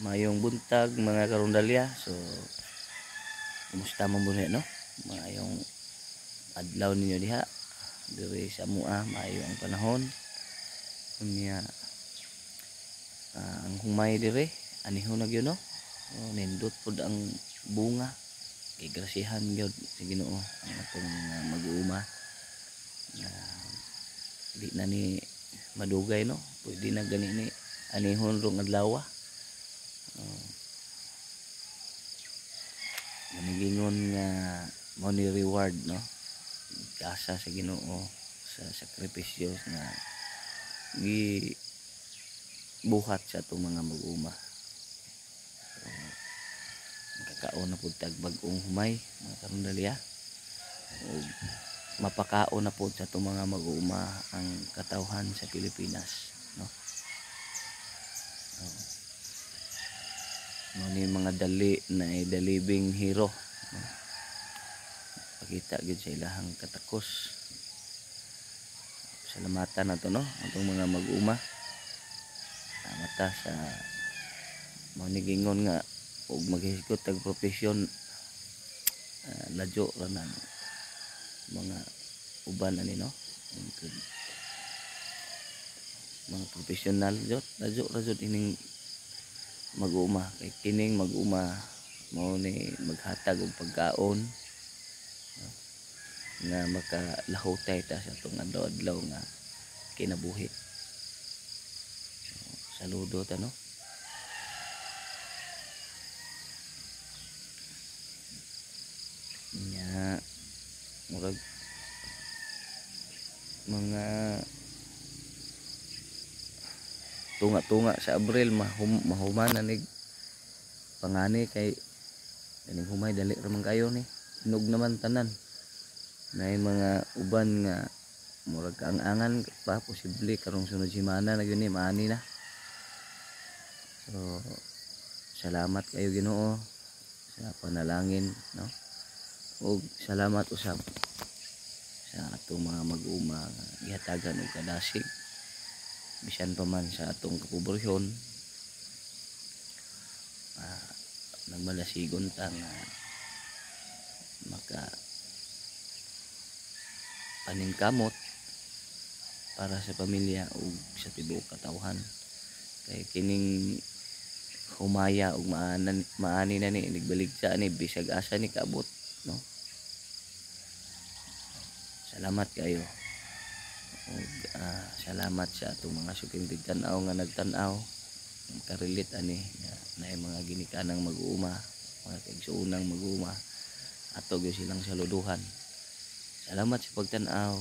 Maayong buntag, mga karundalya. So kumusta man buhi, no? Maayong adlaw ninyo diha. Diri sa amoa, maayo ang panahon. Unya ang humay diri anihon na gyud, no? Oh, nindot pud ang bunga. Kay grasyahan gyud sa Ginoo ang atong mga mag-uuma na di na ni madugay, no? Pwede na gani ni anihon rong adlaw. Oh. Manigingon nga mao ni reward, no? Gasa sa Ginoo sa sakripisyo nga gi buhat sa atong mga mag-uuma. So, makakaon na pud tag bag-ong humay, mga karundalya. Ug mapakaon na pud sa atong mga mag-uuma ang katawhan sa Pilipinas, no? Oh. Mao ni mga dali na the living hero, no? Pakita gyud sa ilahang katakos. Salamatan nato, no, atong mga mag-uuma. Mata sa mao ni gingon nga og maghisgot tag propesyon, ladyo ra nang mga uban ani, no? Mga profesional jud, ladyo ra jud ining mag-uuma kay kining mag-uuma mao ni maghatag og pagkaon, no, nga makalahutay ta sa atong adlaw-adlaw nga kinabuhi. So, saludo ta, no? Nya murag mga tunga-tunga sa Abril mahuman na nig pangani kay kaning humay dali ra man kayo ni, hinog naman tanan. Naay mga uban nga murag kaang-angan pa, posible karong sunod semana na gyud ni maani na. So salamat kayo Ginoo sa panalangin, no? Ug salamat usab sa atong mga mag-uuma nga gihatagan og kadasig bisan pa man sa atong kapobrehon. Nagmalasigon ta nga maka paningkamot para sa pamilya ug sa tibuok katawhan kay kining humaya ug maani na ni nigbaligsa ni bisag asa ni kaabot, no? Salamat kayo ug salamat sa atong mga suking tigtan-aw nga nagtan-aw, makarelate ani nga naay mga ginikanang mag-uuma, mga kaigsuonang mag-uuma, ato gyud silang saluduhan. Salamat sa pagtan-aw.